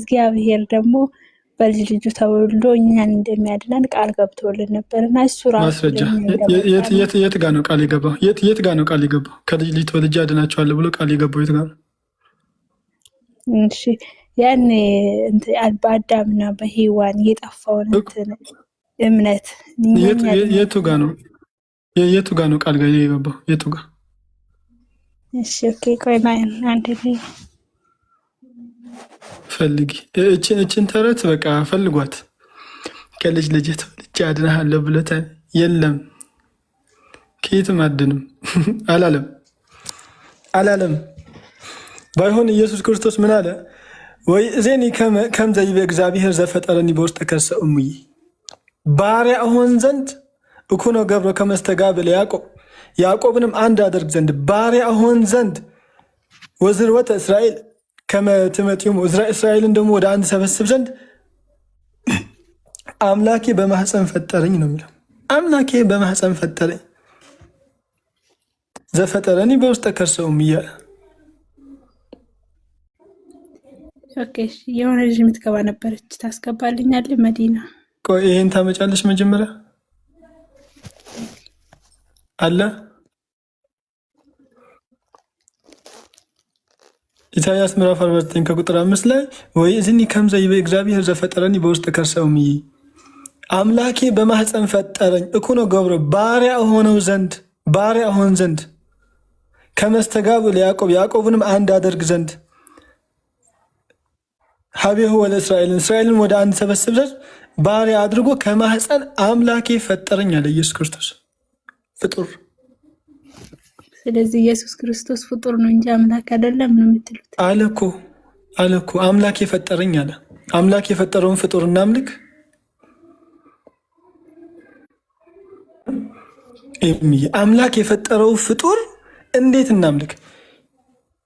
እግዚአብሔር ደግሞ በልጅ ልጁ ተወልዶ እኛን እንደሚያድነን ቃል ገብቶልን ነበር እና እሱ ራሱ ማስረጃ ለእኛ እንደመጣ ነው። የት ጋ ነው ቃል የገባው? የት ጋ ነው ቃል የገባው? ከልጅ ልጅ ተወልጄ አድናቸዋለሁ ብሎ ቃል የገባው የት ጋ ነው? እሺ ያኔ በአዳምና በሔዋን የጠፋውን እንትን እምነት እኛን ያድናል። የቱ ጋ ነው? የቱ ጋ ነው ቃል የገባው? የቱ ጋ? እሺ okay፣ ቆይ አንድ ፈልጊ። እችን ተረት በቃ ፈልጓት። ከልጅ ልጅ ተወልጄ አድንሃለሁ ብሎታል። የለም ከየትም አድንም አላለም አላለም። ባይሆን ኢየሱስ ክርስቶስ ምን አለ? ወይእዜኒ ከምዘ ይቤ እግዚአብሔር ዘፈጠረኒ በውስተ ከርሰ እሙይ ባሪያ እሆን ዘንድ እኩኖ ገብረ ከመስተጋብል ያዕቆብ ያዕቆብንም አንድ አደርግ ዘንድ ባሪያ እሆን ዘንድ ወዝርወተ እስራኤል ከመ ትመጢሙ እስራኤልን ደግሞ ወደ አንድ ሰበስብ ዘንድ አምላኬ በማህፀን ፈጠረኝ ነው የሚለው። አምላኬ በማህፀን ፈጠረኝ ዘፈጠረኒ በውስተ ከርሰ እሙይ እያለ okay፣ እሺ የሆነ ልጅ የምትገባ ነበረች፣ ታስገባልኛለህ? መዲና። ቆይ ይሄን ታመጫለሽ መጀመሪያ አለ ኢሳያስ ምዕራፍ 49 ከቁጥር 5 ላይ ወይእዜኒ ከምዘ ይቤ እግዚአብሔር ዘፈጠረኒ በውስተ ከርሰ እምዬ አምላኬ በማህፀን ፈጠረኝ እኩኖ ገብሮ ባሪያ ሆነው ዘንድ ባሪያ ሆን ዘንድ ከመስተጋብ ለያዕቆብ ያዕቆብንም አንድ አደርግ ዘንድ ሀቤሁ ወለ እስራኤልን እስራኤልን ወደ አንድ ሰበስብ ዘንድ ባሪያ አድርጎ ከማህፀን አምላኬ ፈጠረኝ አለ ኢየሱስ ክርስቶስ ፍጡር። ስለዚህ ኢየሱስ ክርስቶስ ፍጡር ነው እንጂ አምላክ አይደለም ነው የምትሉት? አለ እኮ አለ እኮ አምላክ የፈጠረኝ አለ። አምላክ የፈጠረውን ፍጡር እናምልክ? አምላክ የፈጠረው ፍጡር እንዴት እናምልክ?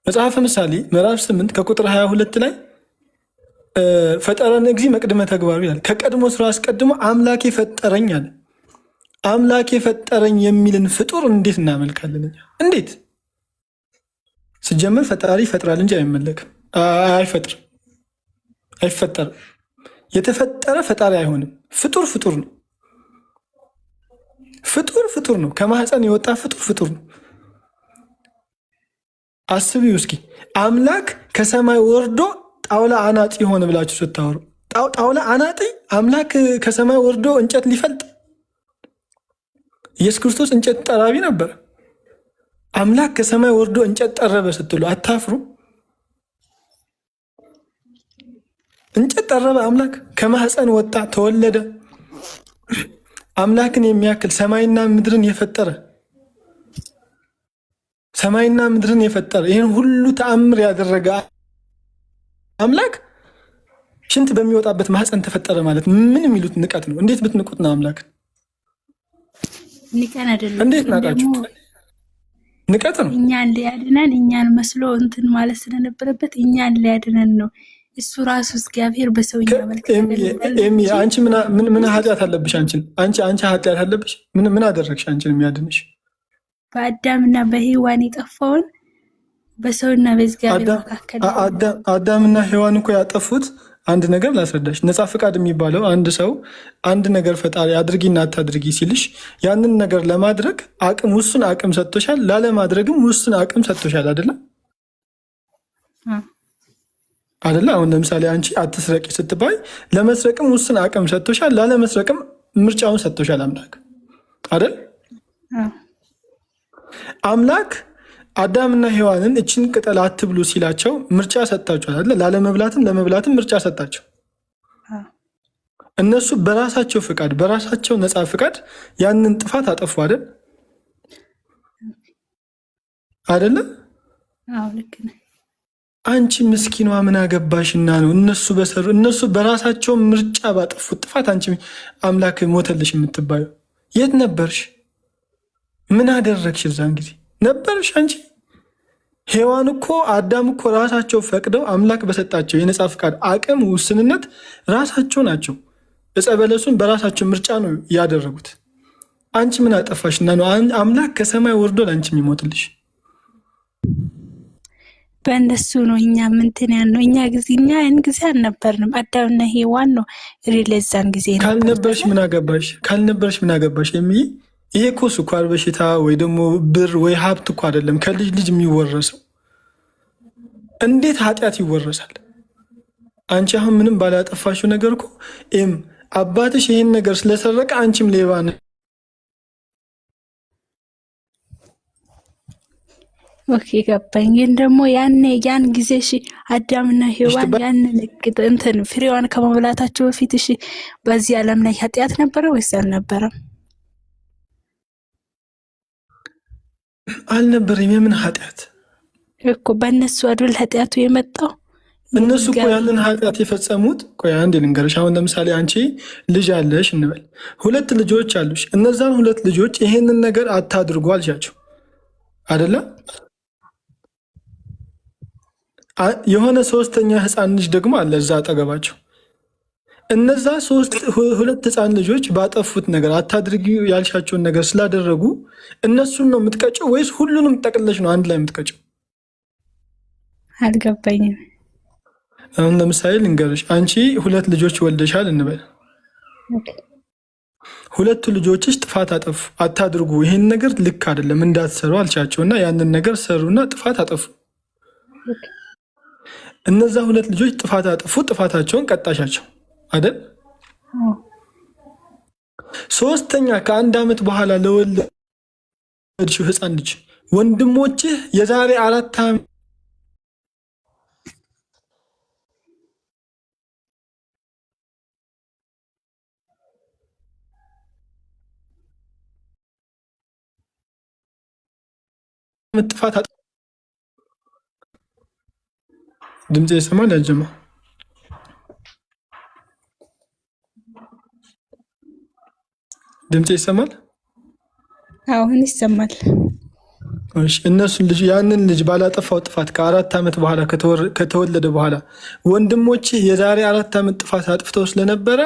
መጽሐፈ ምሳሌ ምዕራፍ 8 ከቁጥር 22 ላይ ፈጠረን እግዚእ መቅድመ ተግባሩ ይላል። ከቀድሞ ስራ አስቀድሞ አምላክ የፈጠረኝ አለ። አምላክ የፈጠረኝ የሚልን ፍጡር እንዴት እናመልካለን? እኛ እንዴት? ስጀምር ፈጣሪ ይፈጥራል እንጂ አይመለክም፣ አይፈጥርም፣ አይፈጠርም። የተፈጠረ ፈጣሪ አይሆንም። ፍጡር ፍጡር ነው። ፍጡር ፍጡር ነው። ከማህፀን የወጣ ፍጡር ፍጡር ነው። አስቢው እስኪ አምላክ ከሰማይ ወርዶ ጣውላ አናጢ ሆነ ብላችሁ ስታወሩ ጣውላ አናጢ አምላክ ከሰማይ ወርዶ እንጨት ሊፈልጥ ኢየሱስ ክርስቶስ እንጨት ጠራቢ ነበር። አምላክ ከሰማይ ወርዶ እንጨት ጠረበ ስትሉ አታፍሩ? እንጨት ጠረበ አምላክ ከማህፀን ወጣ ተወለደ። አምላክን የሚያክል ሰማይና ምድርን የፈጠረ ሰማይና ምድርን የፈጠረ ይህን ሁሉ ተአምር ያደረገ አምላክ ሽንት በሚወጣበት ማህፀን ተፈጠረ ማለት ምን የሚሉት ንቀት ነው? እንዴት ብትንቁት ነው አምላክን? ንቀን አይደለም። እንዴት ናቃችሁት? ንቀት ነው። እኛን ሊያድነን እኛን መስሎ እንትን ማለት ስለነበረበት እኛን ሊያድነን ነው። እሱ ራሱ እግዚአብሔር በሰውኛ መልክ ኤሚ አንቺ ምን ኃጢአት አለብሽ? አንቺን አንቺ አንቺ ኃጢአት አለብሽ? ምን አደረግሽ? አንቺን የሚያድንሽ በአዳምና በሔዋን የጠፋውን በሰውና በእግዚአብሔር መካከል አዳምና ሔዋን እኮ ያጠፉት አንድ ነገር ላስረዳሽ። ነፃ ፍቃድ የሚባለው አንድ ሰው አንድ ነገር ፈጣሪ አድርጊና አታድርጊ ሲልሽ ያንን ነገር ለማድረግ አቅም ውሱን አቅም ሰጥቶሻል፣ ላለማድረግም ውሱን አቅም ሰጥቶሻል። አይደለ አይደለ? አሁን ለምሳሌ አንቺ አትስረቂ ስትባይ ለመስረቅም ውሱን አቅም ሰጥቶሻል፣ ላለመስረቅም ምርጫውን ሰጥቶሻል አምላክ አይደል? አምላክ አዳምና ሔዋንን እችን ቅጠል አትብሉ ሲላቸው ምርጫ ሰጥታቸዋል አይደለ? ላለመብላትም ለመብላትም ምርጫ ሰጣቸው። እነሱ በራሳቸው ፍቃድ በራሳቸው ነፃ ፍቃድ ያንን ጥፋት አጠፉ አይደል? አይደለ? አዎ ልክ ነህ። አንቺ ምስኪኗ ምን አገባሽና ነው? እነሱ በሰሩ እነሱ በራሳቸው ምርጫ ባጠፉት ጥፋት አንቺ አምላክ ሞተልሽ የምትባዩ የት ነበርሽ? ምን አደረግሽ? እዛን ጊዜ ነበርሽ አንቺ? ሔዋን እኮ አዳም እኮ ራሳቸው ፈቅደው አምላክ በሰጣቸው የነፃ ፍቃድ አቅም ውስንነት ራሳቸው ናቸው ዕፀ በለሱን በራሳቸው ምርጫ ነው ያደረጉት። አንቺ ምን አጠፋሽና ነው አምላክ ከሰማይ ወርዶ ለአንቺ የሚሞትልሽ? በእነሱ ነው እኛ ምንትን ያን ነው እኛ ጊዜ እኛ ያን ጊዜ አልነበርንም። አዳምና ሔዋን ነው ለዛን ጊዜ ነበሩት ካልነበርሽ አይደል? ምን አገባሽ? ካልነበርሽ ምን አገባሽ? ይሄ እኮ ስኳር በሽታ ወይ ደግሞ ብር ወይ ሀብት እኮ አይደለም ከልጅ ልጅ የሚወረሰው። እንዴት ኃጢአት ይወረሳል? አንቺ አሁን ምንም ባላጠፋሽው ነገር እኮ ኤም አባትሽ ይሄን ነገር ስለሰረቀ አንቺም ሌባ ነሽ። Okay ገባኝ። ግን ደግሞ ያኔ ያን ጊዜ እሺ አዳምና ሔዋን ያንን እንትን ፍሬዋን ከመብላታቸው በፊት እሺ በዚህ ዓለም ላይ ኃጢአት ነበረ ወይስ አልነበረም? አልነበረም። የምን ኃጢአት እኮ በእነሱ አይደል ኃጢአቱ የመጣው? እነሱ እኮ የእግዚአብሔር ያንን ኃጢአት የፈጸሙት። ቆይ አንዴ ልንገርሽ። አሁን ለምሳሌ አንቺ ልጅ አለሽ እንበል፣ ሁለት ልጆች አሉሽ። እነዛን ሁለት ልጆች ይሄንን ነገር አታድርጉ አልሻቸው አደለ? የሆነ ሶስተኛ ህፃን ልጅ ደግሞ አለ እዛ አጠገባቸው። እነዛ ሁለት ህፃን ልጆች ባጠፉት ነገር አታድርጊ ያልሻቸውን ነገር ስላደረጉ እነሱን ነው የምትቀጨው ወይስ ሁሉንም ጠቅለሽ ነው አንድ ላይ የምትቀጨው? አልገባኝም። አሁን ለምሳሌ ልንገርሽ፣ አንቺ ሁለት ልጆች ወልደሻል እንበል። ሁለቱ ልጆችሽ ጥፋት አጠፉ። አታድርጉ፣ ይህን ነገር ልክ አይደለም እንዳትሰሩ አልሻቸው እና ያንን ነገር ሰሩና ጥፋት አጠፉ። እነዛ ሁለት ልጆች ጥፋት አጠፉ፣ ጥፋታቸውን ቀጣሻቸው አይደል? አዎ። ሶስተኛ ከአንድ ዓመት በኋላ ለወለድሽው ህፃን ልጅ ወንድሞችህ የዛሬ 4 ዓመት ጥፋት ድምፅ ይሰማል? ያጀማ ድምፅ ይሰማል? አሁን ይሰማል። እሺ፣ እነሱን ልጅ ያንን ልጅ ባላጠፋው ጥፋት ከ4 ዓመት በኋላ ከተወለደ በኋላ ወንድሞችህ የዛሬ 4 ዓመት ጥፋት አጥፍተው ስለነበረ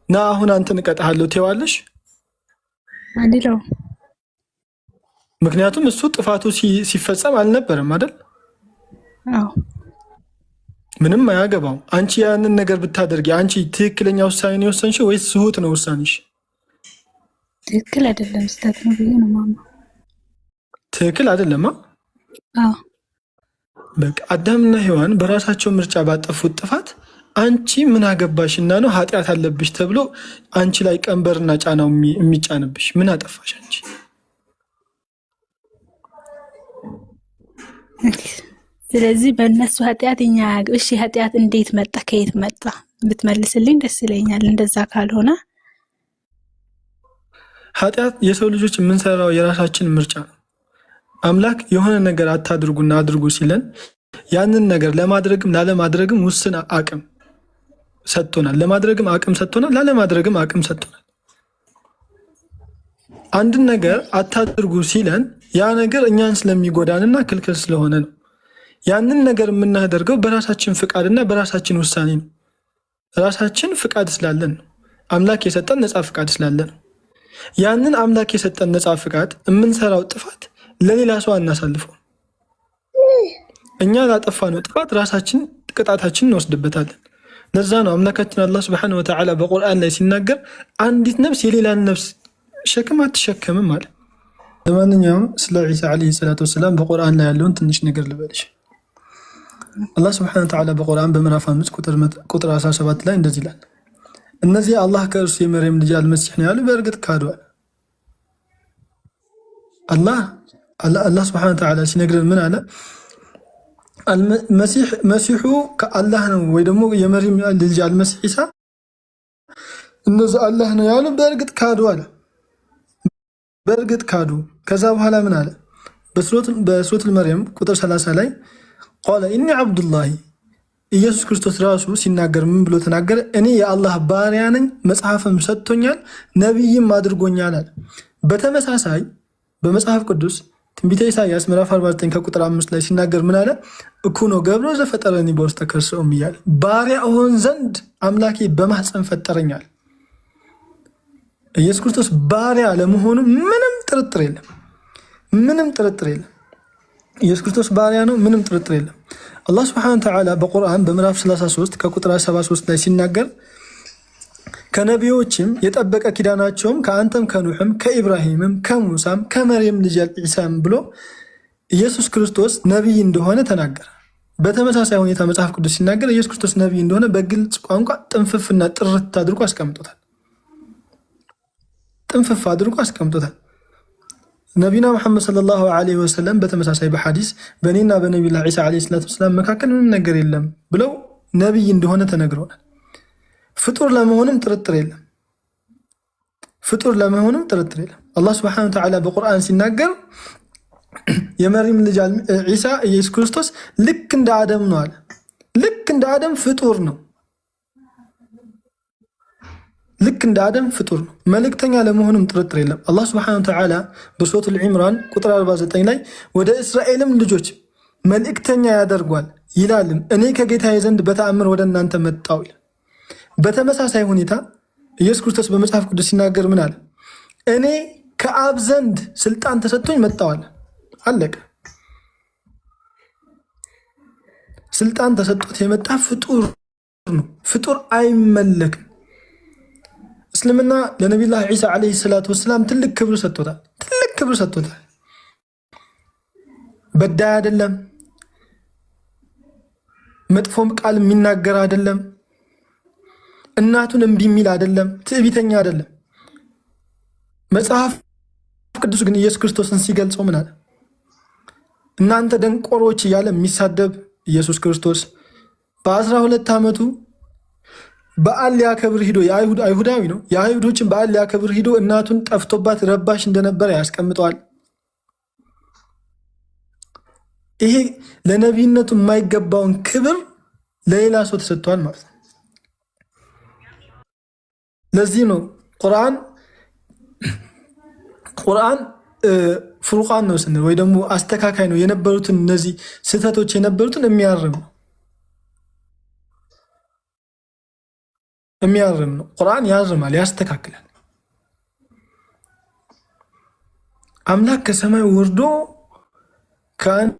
ና አሁን አንተን እቀጣሃለሁ ትይዋለሽ? አልለው። ምክንያቱም እሱ ጥፋቱ ሲፈጸም አልነበረም አይደል? አዎ። ምንም አያገባው። አንቺ ያንን ነገር ብታደርጊ አንቺ ትክክለኛ ውሳኔ ነው የወሰንሽው ወይስ ስሁት ነው ውሳኔሽ? ትክክል አይደለም፣ ስህተት ነው ብዬ ነው የማምነው። ትክክል አይደለማ። አዎ። በቃ አዳምና ሔዋን በራሳቸው ምርጫ ባጠፉት ጥፋት አንቺ ምን አገባሽና ነው ኃጢአት አለብሽ ተብሎ አንቺ ላይ ቀንበርና ጫናው የሚጫንብሽ? ምን አጠፋሽ አንቺ? ስለዚህ በእነሱ ኃጢአት እኛ እሺ ኃጢአት እንዴት መጣ ከየት መጣ ብትመልስልኝ ደስ ይለኛል። እንደዛ ካልሆነ ኃጢአት የሰው ልጆች የምንሰራው የራሳችን ምርጫ ነው። አምላክ የሆነ ነገር አታድርጉና አድርጉ ሲለን ያንን ነገር ለማድረግም ላለማድረግም ውስን አቅም ሰጥቶናል። ለማድረግም አቅም ሰጥቶናል፣ ላለማድረግም አቅም ሰጥቶናል። አንድን ነገር አታድርጉ ሲለን ያ ነገር እኛን ስለሚጎዳንና ክልክል ስለሆነ ነው። ያንን ነገር የምናደርገው በራሳችን ፍቃድና በራሳችን ውሳኔ ነው። ራሳችን ፍቃድ ስላለን ነው። አምላክ የሰጠን ነፃ ፍቃድ ስላለን ነው። ያንን አምላክ የሰጠን ነፃ ፍቃድ የምንሰራው ጥፋት ለሌላ ሰው አናሳልፈው። እኛ ላጠፋነው ጥፋት ራሳችን ቅጣታችን እንወስድበታለን። ለዛ ነው አምላካችን አላህ سبحانه وتعالى በቁርአን ላይ ሲናገር አንዲት ነፍስ የሌላን ነፍስ ሸክም አትሸከምም አለ። ለማንኛውም ስለ ዒሳ عليه الصلاة والسلام በቁርአን ላይ ያለውን ትንሽ ነገር ልበልሽ። አላህ سبحانه وتعالى በቁርአን በምዕራፍ 5 ቁጥር 17 ላይ እንደዚህ ይላል፣ እነዚህ አላህ ከእርሱ የመርየም ልጅ አልመሲሕ ነው ያሉ በእርግጥ ካዷል። አላህ سبحانه وتعالى ሲነግረን ምን አለ? መሲሑ ከአላህ ነው ወይ ደግሞ የመርየም ልጅ አልመሲሕ ዒሳ እነዚ አላህ ነው ያሉ በእርግጥ ካዱ አለ። በእርግጥ ካዱ። ከዛ በኋላ ምን አለ? በሱረቱል መርየም ቁጥር 30 ላይ قال إني عبد الله ኢየሱስ ክርስቶስ ራሱ ሲናገር ምን ብሎ ተናገረ? እኔ የአላህ ባሪያ ነኝ፣ መጽሐፍም ሰጥቶኛል፣ ነቢይም አድርጎኛል አለ። በተመሳሳይ በመጽሐፍ ቅዱስ ትንቢተ ኢሳያስ ምዕራፍ 49 ከቁጥር 5 ላይ ሲናገር ምን አለ? እኩኖ ገብሮ ዘፈጠረኒ በውስተ ከርሠ እምየ እያለ ባሪያ እሆን ዘንድ አምላኬ በማህፀን ፈጠረኛል። ኢየሱስ ክርስቶስ ባሪያ ለመሆኑ ምንም ጥርጥር የለም። ምንም ጥርጥር የለም። ኢየሱስ ክርስቶስ ባሪያ ነው፣ ምንም ጥርጥር የለም። አላህ سبحانه وتعالى በቁርአን በምዕራፍ 33 ከቁጥር 73 ላይ ሲናገር ከነቢዮችም የጠበቀ ኪዳናቸውም ከአንተም ከኑሕም ከኢብራሂምም ከሙሳም ከመርየም ልጅ ዒሳም ብሎ ኢየሱስ ክርስቶስ ነቢይ እንደሆነ ተናገረ። በተመሳሳይ ሁኔታ መጽሐፍ ቅዱስ ሲናገር ኢየሱስ ክርስቶስ ነቢይ እንደሆነ በግልጽ ቋንቋ ጥንፍፍና ጥርት አድርጎ አስቀምጦታል። ጥንፍፍ አድርጎ አስቀምጦታል። ነቢና መሐመድ صلى الله عليه وسلم በተመሳሳይ በሐዲስ በእኔና በነቢዩላህ ዒሳ عليه الصلاة والسلام መካከል ምንም ነገር የለም ብለው ነቢይ እንደሆነ ተነግረዋል። ፍጡር ለመሆንም ጥርጥር የለም። ፍጡር ለመሆንም ጥርጥር የለም። አላህ سبحانه وتعالى በቁርአን ሲናገር የመርየም ልጅ ዒሳ ኢየሱስ ክርስቶስ ልክ እንደ አደም ነው አለ። ልክ እንደ አደም ፍጡር ነው። ልክ እንደ አደም ፍጡር ነው። መልእክተኛ ለመሆኑም ጥርጥር የለም። አላህ سبحانه وتعالى በሱረቱል ዒምራን ቁጥር 49 ላይ ወደ እስራኤልም ልጆች መልእክተኛ ያደርጓል ይላልም እኔ ከጌታዬ ዘንድ በተአምር ወደ እናንተ መጣው ይላል። በተመሳሳይ ሁኔታ ኢየሱስ ክርስቶስ በመጽሐፍ ቅዱስ ሲናገር ምን አለ? እኔ ከአብ ዘንድ ስልጣን ተሰጥቶኝ መጣዋል። አለቀ። ስልጣን ተሰጥቶት የመጣ ፍጡር ነው። ፍጡር አይመለክም። እስልምና ለነቢላህ ዒሳ ዓለይሂ ሰላቱ ወሰላም ትልቅ ክብር ሰጥቶታል። ትልቅ ክብር ሰጥቶታል። በዳይ አይደለም። መጥፎም ቃል የሚናገር አይደለም። እናቱን እምቢ የሚል አይደለም። ትዕቢተኛ አይደለም። መጽሐፍ ቅዱስ ግን ኢየሱስ ክርስቶስን ሲገልጸው ምን አለ? እናንተ ደንቆሮች እያለ የሚሳደብ ኢየሱስ ክርስቶስ በ12 ዓመቱ በዓል ሊያከብር ሂዶ አይሁዳዊ ነው። የአይሁዶችን በዓል ሊያከብር ሂዶ እናቱን ጠፍቶባት ረባሽ እንደነበረ ያስቀምጠዋል። ይሄ ለነቢይነቱ የማይገባውን ክብር ለሌላ ሰው ተሰጥቷል ማለት ነው። ለዚህ ነው ቁርአን ቁርአን ፍሩቃን ነው ስንል ወይ ደግሞ አስተካካይ ነው የነበሩትን እነዚህ ስህተቶች የነበሩትን የሚያርም ነው የሚያርም ነው። ቁርአን ያርማል፣ ያስተካክላል። አምላክ ከሰማይ ወርዶ ከአንድ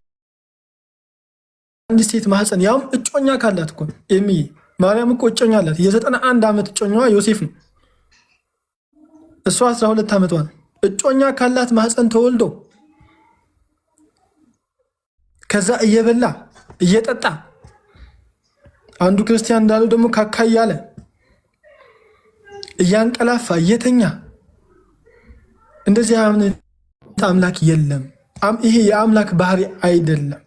ሴት ማህፀን ያውም እጮኛ ካላት እኮ ኤሚዬ ማርያም እኮ እጮኛ አላት። የ91 ዓመት እጮኛዋ ዮሴፍ ነው። እሷ 12 ዓመቷ ነው። እጮኛ ካላት ማህፀን ተወልዶ ከዛ እየበላ እየጠጣ አንዱ ክርስቲያን እንዳለው ደግሞ ካካ እያለ እያንቀላፋ እየተኛ እንደዚህ አይነት አምላክ የለም። ይሄ የአምላክ ባህሪ አይደለም።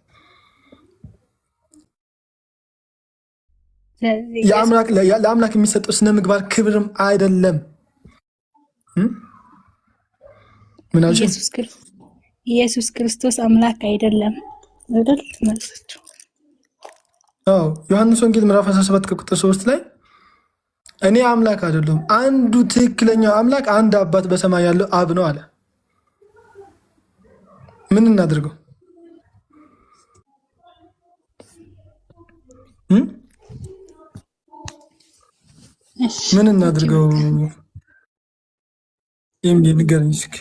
ለአምላክ የሚሰጠው ስነ ምግባር ክብርም አይደለም። ምን አልሽ? ኢየሱስ ክርስቶስ አምላክ አይደለም አይደል? መልሳችሁ። አዎ ዮሐንስ ወንጌል ምዕራፍ 17 ከቁጥር 3 ላይ እኔ አምላክ አይደለሁም፣ አንዱ ትክክለኛው አምላክ አንድ አባት በሰማይ ያለው አብ ነው አለ። ምን እናድርገው? ምን እናድርገው? የሚል ንገረኝ እስኪ።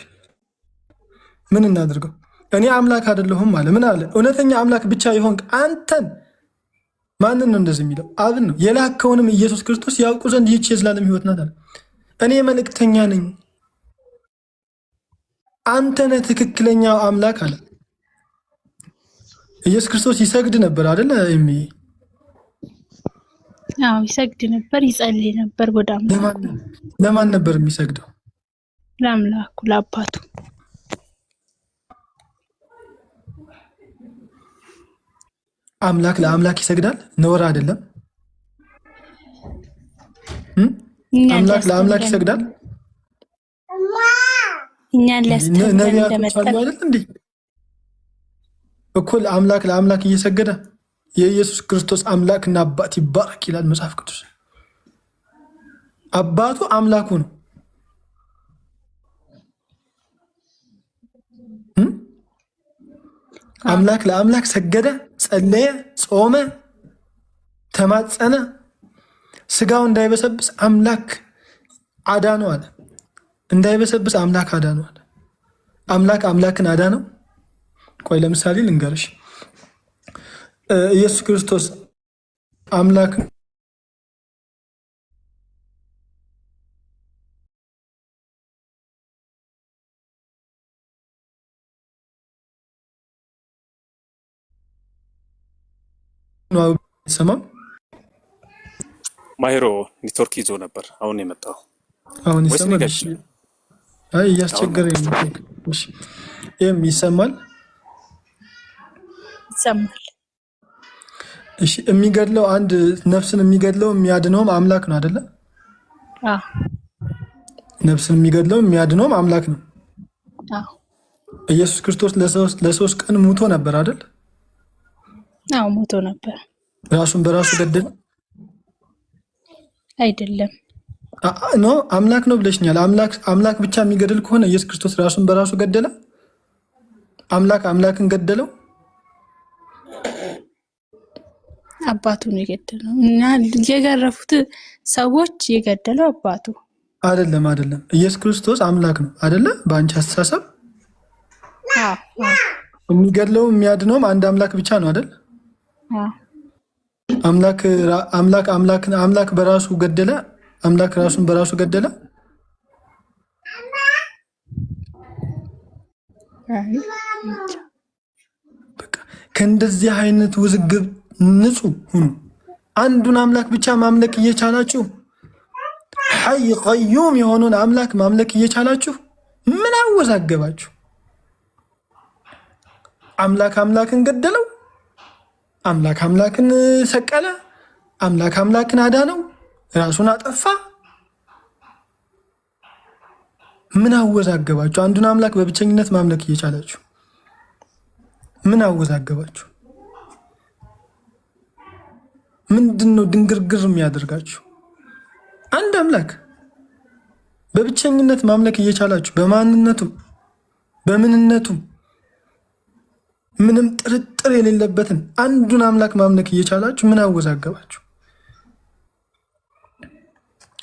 ምን እናድርገው? እኔ አምላክ አይደለሁም አለ። ምን አለ? እውነተኛ አምላክ ብቻ የሆንክ አንተን ማንን ነው እንደዚህ የሚለው? አብን ነው። የላከውንም ኢየሱስ ክርስቶስ ያውቁ ዘንድ ይህች የዘላለም ሕይወት ናት አለ። እኔ መልእክተኛ ነኝ፣ አንተ ነህ ትክክለኛው አምላክ አለ። ኢየሱስ ክርስቶስ ይሰግድ ነበር አይደለ? ኤሚ አዎ ይሰግድ ነበር፣ ይጸልይ ነበር ወደ አምላኩ። ለማን ነበር የሚሰግደው? ለአምላኩ ለአባቱ። አምላክ ለአምላክ ይሰግዳል? ነውር አይደለም? አምላክ ለአምላክ ይሰግዳል? እኛን ሊያስተምረን ነቢያቶች እንደመጣ አሉ አይደል እንዴ? እኮ ለአምላክ ለአምላክ እየሰገደ የኢየሱስ ክርስቶስ አምላክና አባት ይባረክ ይላል መጽሐፍ ቅዱስ። አባቱ አምላኩ ነው። አምላክ ለአምላክ ሰገደ፣ ጸለየ፣ ጾመ፣ ተማጸነ። ስጋው እንዳይበሰብስ አምላክ አዳነው አለ። እንዳይበሰብስ አምላክ አዳነው አለ። አምላክ አምላክን አዳነው። ቆይ ለምሳሌ ልንገርሽ፣ ኢየሱስ ክርስቶስ አምላክ ነው። አይሰማም? ማሂሮ ኔትወርክ ይዞ ነበር። አሁን የመጣው አሁን ወይስ ይሰማል? እኔ እሺ። አይ እያስቸገረኝ ነው። እሺ፣ ይሄም ይሰማል። ይሰማል። እሺ፣ የሚገድለው አንድ ነፍስን የሚገድለው የሚያድነውም አምላክ ነው አይደለ? አዎ። ነፍስን የሚገድለው የሚያድነውም አምላክ ነው። አዎ። ኢየሱስ ክርስቶስ ለ3 ቀን ሙቶ ነበር አይደል? አዎ፣ ሞቶ ነበር። ራሱን በራሱ ገደለ? አይደለም። No፣ አምላክ ነው ብለሽኛል። አምላክ አምላክ ብቻ የሚገድል ከሆነ ኢየሱስ ክርስቶስ ራሱን በራሱ ገደለ? አምላክ አምላክን ገደለው? አባቱ ነው የገደለው እና የገረፉት ሰዎች የገደለው አባቱ። አይደለም፣ አይደለም። ኢየሱስ ክርስቶስ አምላክ ነው አይደለ? በአንቺ አስተሳሰብ አዎ። የሚገድለው የሚያድነውም አንድ አምላክ ብቻ ነው አይደል? አዎ። አምላክ አምላክ አምላክን አምላክ በራሱ ገደለ? አምላክ ራሱን በራሱ ገደለ? አይ፣ እንጃ። በቃ ከእንደዚህ አይነት ውዝግብ ንጹህ ሁኑ። አንዱን አምላክ ብቻ ማምለክ እየቻላችሁ፣ حي قيوم የሆነውን አምላክ ማምለክ እየቻላችሁ ምን አወዛገባችሁ? አምላክ አምላክን ገደለው፣ አምላክ አምላክን ሰቀለ፣ አምላክ አምላክን አዳነው፣ ራሱን አጠፋ። ምን አወዛገባችሁ? አንዱን አምላክ በብቸኝነት ማምለክ እየቻላችሁ ምን አወዛገባችሁ? ምንድን ነው ድንግርግር የሚያደርጋችሁ? አንድ አምላክ በብቸኝነት ማምለክ እየቻላችሁ በማንነቱም በምንነቱም ምንም ጥርጥር የሌለበትን አንዱን አምላክ ማምለክ እየቻላችሁ ምን አወዛገባችሁ?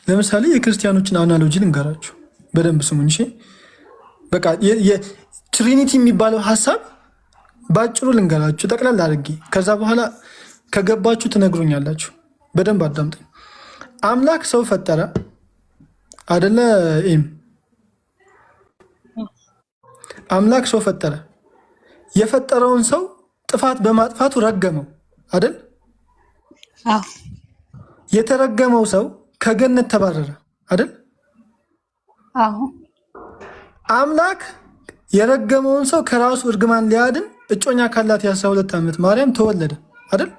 ለምሳሌ የክርስቲያኖችን analogy ልንገራችሁ፣ በደንብ ስሙኝ። እሺ፣ በቃ የ Trinity የሚባለው ሀሳብ በአጭሩ ልንገራችሁ ጠቅላላ አድርጌ፣ ከዛ በኋላ ከገባችሁ ትነግሩኛላችሁ። በደንብ አዳምጠኝ። አምላክ ሰው ፈጠረ አደለ? ኤም፣ አምላክ ሰው ፈጠረ። የፈጠረውን ሰው ጥፋት በማጥፋቱ ረገመው አደል? አዎ። የተረገመው ሰው ከገነት ተባረረ አደል? አዎ። አምላክ የረገመውን ሰው ከራሱ እርግማን ሊያድን እጮኛ ካላት የ12 ዓመት ማርያም ተወለደ አይደል?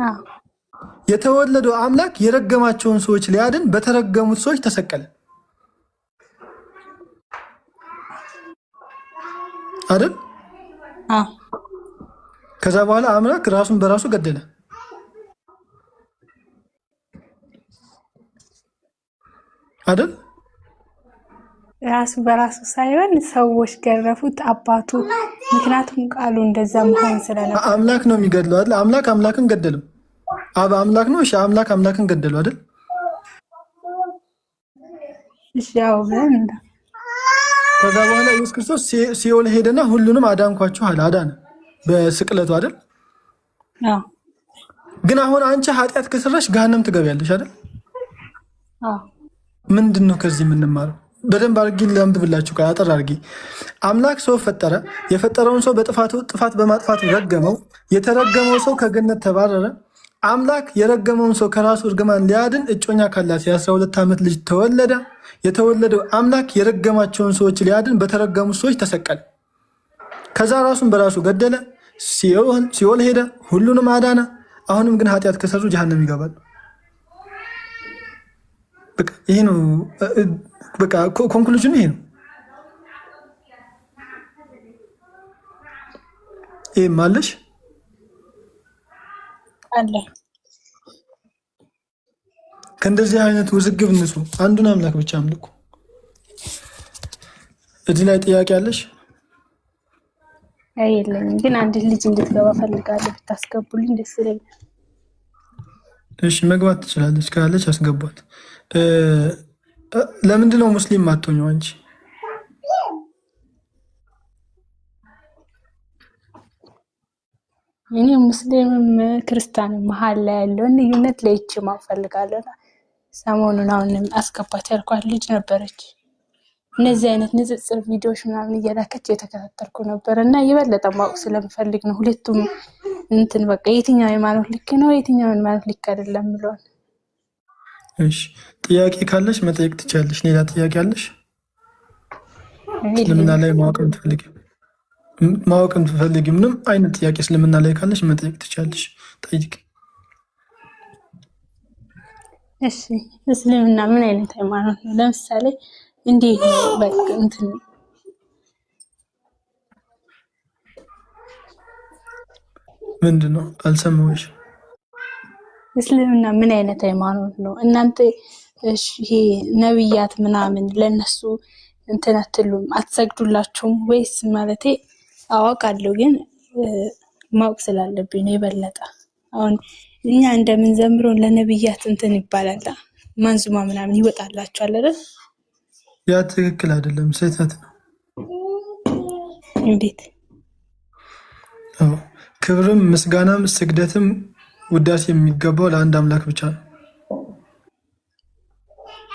አዎ። የተወለደው አምላክ የረገማቸውን ሰዎች ሊያድን በተረገሙት ሰዎች ተሰቀለ አይደል? አዎ። ከዛ በኋላ አምላክ ራሱን በራሱ ገደለ። አይደል? ራሱ በራሱ ሳይሆን ሰዎች ገረፉት አባቱ። ምክንያቱም ቃሉ እንደዛ መሆን ስለነበር። አምላክ ነው የሚገድለው አይደል? አምላክ አምላክን ገደለው። አብ አምላክ ነው። እሺ፣ አምላክ አምላክን ገደለው አይደል? እሺ፣ ያው ብለን ከዛ በኋላ ኢየሱስ ክርስቶስ ሲኦል ሄደና ሁሉንም አዳንኳችሁ አለ። አዳነ በስቅለቱ አይደል? አዎ። ግን አሁን አንቺ ኃጢአት ከሰራሽ ገሃነም ትገቢያለሽ አይደል? አዎ። ምንድን ነው ከዚህ የምንማረው? በደንብ አድርጌ ላንብብላችሁ፣ ቆይ አጠር አድርጌ። አምላክ ሰው ፈጠረ። የፈጠረውን ሰው በጥፋቱ ጥፋት በማጥፋቱ ረገመው። የተረገመው ሰው ከገነት ተባረረ። አምላክ የረገመውን ሰው ከራሱ እርግማን ሊያድን እጮኛ ካላት የ12 ዓመት ልጅ ተወለደ። የተወለደው አምላክ የረገማቸውን ሰዎች ሊያድን በተረገሙ ሰዎች ተሰቀለ። ከዛ ራሱን በራሱ ገደለ። ሲኦል ሄደ፣ ሁሉንም አዳነ። አሁንም ግን ኃጢአት ከሰሩ ጀሃነም ይገባሉ። በቃ ይሄ ነው። በቃ conclusion ኑ ይሄ ነው። ይሄም አለሽ። አለ። ከእንደዚህ አይነት ውዝግብ ንጹህ፣ አንዱን አምላክ ብቻ አምልኩ። እዚህ ላይ ጥያቄ አለሽ? አይ፣ የለኝም፣ ግን አንድ ልጅ እንድትገባ ፈልጋለሁ። ብታስገቡልኝ ደስ ይለኛል። እሺ፣ መግባት ትችላለች። ካለች አስገቧት። ለምንድን ነው ሙስሊም ማትሆኚው አንቺ? እኔ ሙስሊምም ክርስቲያንም መሀል ላይ ያለውን ልዩነት ለይቼ ማወቅ እፈልጋለሁ። ሰሞኑን አሁንም አስገባት ያልኳት ልጅ ነበረች። እነዚህ አይነት ንጽጽር ቪዲዮዎች ምናምን እየላከች እየተከታተልኩ ነበር እና የበለጠ ማወቅ ስለምፈልግ ነው። ሁለቱም እንትን በቃ የትኛው ሃይማኖት ልክ ነው፣ የትኛው ሃይማኖት ልክ አይደለም ብለዋል። እሺ፣ ጥያቄ ካለሽ መጠየቅ ትችያለሽ። ሌላ ጥያቄ አለሽ? እስልምና የለኝም። ላይ ማወቅ የምትፈልጊ ምንም አይነት ጥያቄ እስልምና ላይ ካለሽ መጠየቅ ትችያለሽ። ጠይቅ። እሺ፣ እስልምና ምን አይነት ሃይማኖት ነው? ለምሳሌ እንዴት ነው በቃ እንትን ምንድን ነው አልሰማሁሽ። እስልምና ምን አይነት ሃይማኖት ነው? እናንተ እሺ፣ ይሄ ነብያት ምናምን ለነሱ እንትን አትሉም፣ አትሰግዱላችሁም ወይስ? ማለቴ አዋቃለሁ ግን ማወቅ ስላለብኝ ነው የበለጠ። አሁን እኛ እንደምንዘምረው ለነብያት እንትን ይባላል፣ መንዙማ ምናምን ይወጣላችኋል አይደል? ያ ትክክል አይደለም፣ ስህተት ነው። እንዴት? አዎ፣ ክብርም ምስጋናም ስግደትም ውዳሴ የሚገባው ለአንድ አምላክ ብቻ ነው።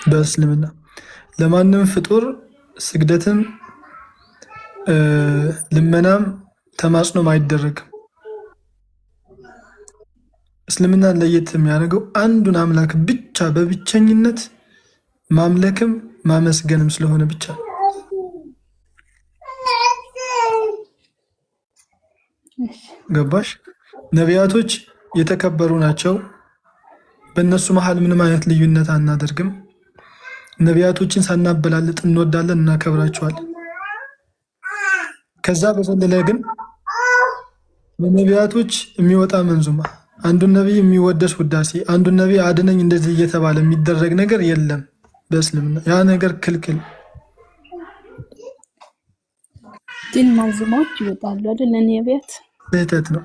በእስልምና ለማንም ፍጡር ስግደትም ልመናም ተማጽኖም አይደረግም። እስልምናን ለየት የሚያደርገው አንዱን አምላክ ብቻ በብቸኝነት ማምለክም ማመስገንም ስለሆነ ብቻ ነው። ገባሽ? ነቢያቶች የተከበሩ ናቸው። በእነሱ መሀል ምንም አይነት ልዩነት አናደርግም። ነቢያቶችን ሳናበላልጥ እንወዳለን፣ እናከብራቸዋለን። ከዛ በዘለለ ግን ለነቢያቶች የሚወጣ መንዙማ፣ አንዱን ነቢይ የሚወደስ ውዳሴ፣ አንዱን ነቢይ አድነኝ እንደዚህ እየተባለ የሚደረግ ነገር የለም በእስልምና። ያ ነገር ክልክል። ግን መንዙማዎች ይወጣሉ አይደል ለነቢያት? ስህተት ነው።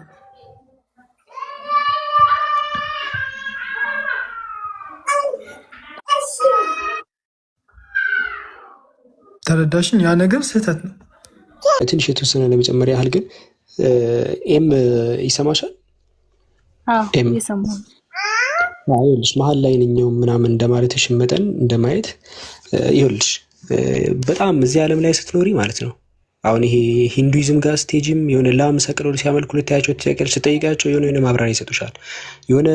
ተረዳሽን? ያ ነገር ስህተት ነው። ትንሽ የተወሰነ ለመጨመር ያህል ግን ኤም ይሰማሻል? አዎ፣ ኤም እየሰማሁ ነው። ይኸውልሽ መሀል ላይ ነኛው ምናምን እንደማለትሽ መጠን እንደማየት ይኸውልሽ በጣም እዚህ ዓለም ላይ ስትኖሪ ማለት ነው። አሁን ይሄ ሂንዱይዝም ጋር ስትሄጂም የሆነ ላም ሰቅለው ሲያመልኩ ልታያቸው ትችያለሽ። ስትጠይቂያቸው የሆነ የሆነ ማብራሪያ ይሰጡሻል። የሆነ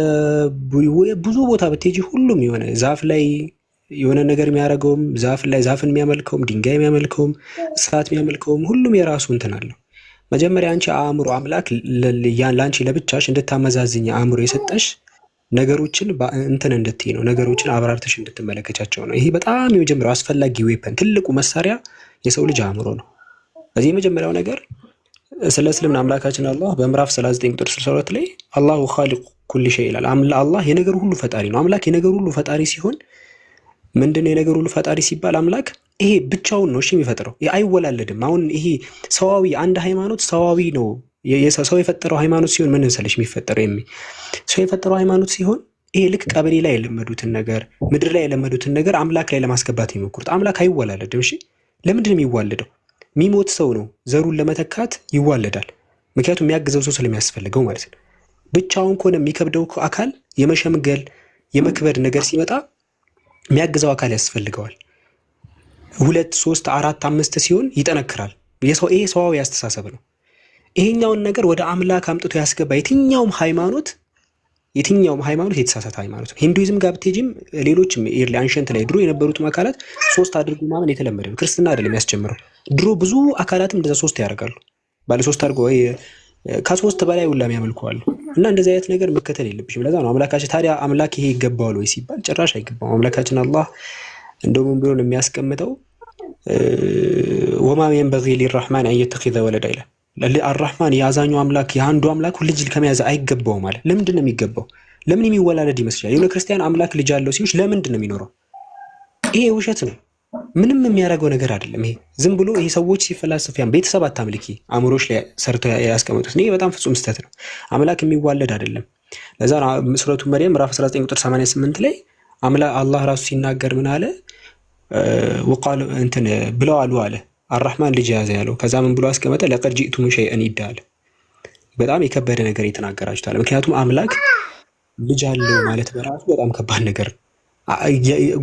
ብዙ ቦታ ብትሄጂ ሁሉም የሆነ ዛፍ ላይ የሆነ ነገር የሚያደርገውም፣ ዛፍ ላይ ዛፍን የሚያመልከውም፣ ድንጋይ የሚያመልከውም፣ እሳት የሚያመልከውም ሁሉም የራሱ እንትን አለው። መጀመሪያ አንቺ አእምሮ አምላክ ለአንቺ ለብቻሽ እንድታመዛዝኝ አእምሮ የሰጠሽ ነገሮችን እንትን እንድትይ ነው። ነገሮችን አብራርተሽ እንድትመለከቻቸው ነው። ይሄ በጣም የመጀመሪያው አስፈላጊ weapon፣ ትልቁ መሳሪያ የሰው ልጅ አእምሮ ነው። በዚህ የመጀመሪያው ነገር ስለ እስልምና አምላካችን አላህ በምዕራፍ 39 ቁጥር 62 ላይ الله خالق كل شيء ይላል። አላህ የነገር ሁሉ ፈጣሪ ነው። አምላክ የነገር ሁሉ ፈጣሪ ሲሆን ምንድነው የነገር ሁሉ ፈጣሪ ሲባል አምላክ ይሄ ብቻውን ነው እሺ የሚፈጥረው፣ ይሄ አይወላለድም። አሁን ይሄ ሰዋዊ አንድ ሃይማኖት ሰዋዊ ነው። ሰው የፈጠረው ሃይማኖት ሲሆን ምን መሰለሽ የሚፈጠረው ሰው የፈጠረው ሃይማኖት ሲሆን ይሄ ልክ ቀበሌ ላይ የለመዱትን ነገር፣ ምድር ላይ የለመዱትን ነገር አምላክ ላይ ለማስገባት የሚሞክሩት። አምላክ አይወላለድም። እሺ ለምንድን ነው የሚዋለደው? የሚሞት ሰው ነው ዘሩን ለመተካት ይዋለዳል። ምክንያቱም የሚያግዘው ሰው ስለሚያስፈልገው ማለት ነው። ብቻውን ከሆነ የሚከብደው አካል የመሸምገል የመክበድ ነገር ሲመጣ የሚያግዘው አካል ያስፈልገዋል። ሁለት፣ ሶስት፣ አራት፣ አምስት ሲሆን ይጠነክራል። የሰው ይሄ ሰዋዊ አስተሳሰብ ነው። ይሄኛውን ነገር ወደ አምላክ አምጥቶ ያስገባ የትኛውም ሃይማኖት የተሳሳተ ሃይማኖት ነው። ሂንዱይዝም ጋር ብትሄጂም ሌሎችም early ancient ላይ ድሮ የነበሩትም አካላት ሶስት አድርጎ ማመን የተለመደ ነው። ክርስትና አይደለም ያስጀምረው። ድሮ ብዙ አካላትም እንደዛ ሶስት ያደርጋሉ። ባለ ሶስት አድርጎ ወይ ከሶስት በላይ ሁላ የሚያመልኩ አሉ። እና እንደዚህ አይነት ነገር መከተል የለብሽም። ለዛ ነው አምላካችን ታዲያ አምላክ ይሄ ይገባዋል ወይ ሲባል ጭራሽ አይገባውም። አምላካችን አላህ እንደውም ብሎ ነው የሚያስቀምጠው፣ وما ينبغي للرحمن أن يتخذ ولدا ይላል። አራህማን የአዛኙ አምላክ የአንዱ አምላክ ልጅ ከመያዝ አይገባውም አለ። ለምንድን ነው የሚገባው? ለምን የሚወላለድ ይመስላል? የሆነ ክርስቲያን አምላክ ልጅ አለው ሲሉሽ ለምንድን ነው የሚኖረው? ይሄ ውሸት ነው። ምንም የሚያደርገው ነገር አይደለም። ይሄ ዝም ብሎ ይሄ ሰዎች ሲፈላሰፍ ያን ቤተሰብ አታምልኪ አእምሮች ላይ ሰርተው ያስቀመጡት ይሄ በጣም ፍጹም ስህተት ነው። አምላክ የሚዋለድ አይደለም። ለዛ ነው ሱረቱ መርየም ምዕራፍ 19 ቁጥር 88 ላይ አላህ ራሱ ሲናገር ምን አለ? وقالوا እንትን ብለው አሉ አለ፣ አራህማን ልጅ ያዘ ያለው። ከዛ ምን ብሎ አስቀመጠ? لقد جئتم شيئا إدا አለ። በጣም የከበደ ነገር የተናገራችሁታል። ምክንያቱም አምላክ ልጅ አለው ማለት በራሱ በጣም ከባድ ነገር ነው።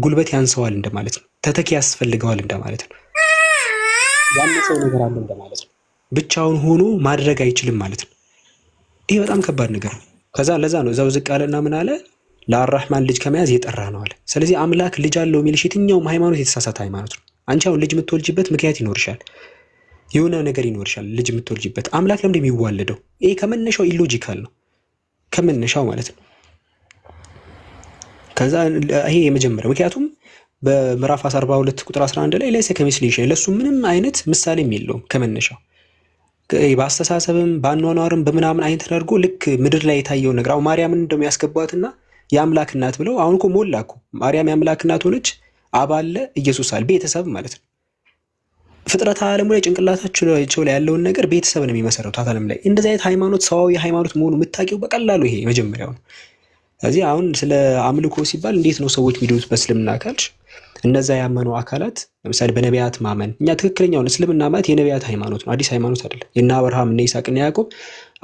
ጉልበት ያንሰዋል እንደማለት ነው። ተተኪ ያስፈልገዋል እንደማለት ነው። ያነሰው ነገር አለ እንደማለት ነው። ብቻውን ሆኖ ማድረግ አይችልም ማለት ነው። ይሄ በጣም ከባድ ነገር ነው። ከዛ ለዛ ነው እዛው ዝቅ አለና ምን አለ? ለአራህማን ልጅ ከመያዝ የጠራ ነው አለ። ስለዚህ አምላክ ልጅ አለው የሚልሽ የትኛውም ሃይማኖት የተሳሳተ ሃይማኖት ነው። አንቺ አሁን ልጅ የምትወልጅበት ምክንያት ይኖርሻል፣ የሆነ ነገር ይኖርሻል ልጅ የምትወልጅበት። አምላክ ለምንድን ነው የሚዋለደው? ይሄ ከመነሻው illogical ነው፣ ከመነሻው ማለት ነው። ከዛ ይሄ የመጀመሪያው ምክንያቱም በምዕራፍ 42 ቁጥር 11 ላይ ليس كمثله شيء ለሱ ምንም አይነት ምሳሌም የለውም ከመነሻው በአስተሳሰብም በአኗኗርም በምናምን አይነት ተደርጎ ልክ ምድር ላይ የታየው ነገር አሁን ማርያምን እንደሚያስገቧትና የአምላክ እናት ብለው አሁን እኮ ሞላ እኮ ማርያም የአምላክ እናት ሆነች። አብ አለ፣ ኢየሱስ አለ፣ ቤተሰብ ማለት ነው። ፍጥረተ ዓለሙ ላይ ጭንቅላታቸው ላይ ያለውን ነገር ቤተሰብ ነው የሚመሰረቱት ዓለም ላይ እንደዚህ አይነት ሃይማኖት ሰዋዊ ሃይማኖት መሆኑ የምታውቂው በቀላሉ ይሄ የመጀመሪያው ነው። ስለዚህ አሁን ስለ አምልኮ ሲባል እንዴት ነው ሰዎች የሚድኑት በእስልምና ካልሽ እነዛ ያመኑ አካላት ለምሳሌ በነቢያት ማመን እኛ ትክክለኛውን እስልምና ማለት የነቢያት ሃይማኖት ነው፣ አዲስ ሃይማኖት አይደለም። የእነ አብርሃም እነ ይስሐቅ እነ ያዕቆብ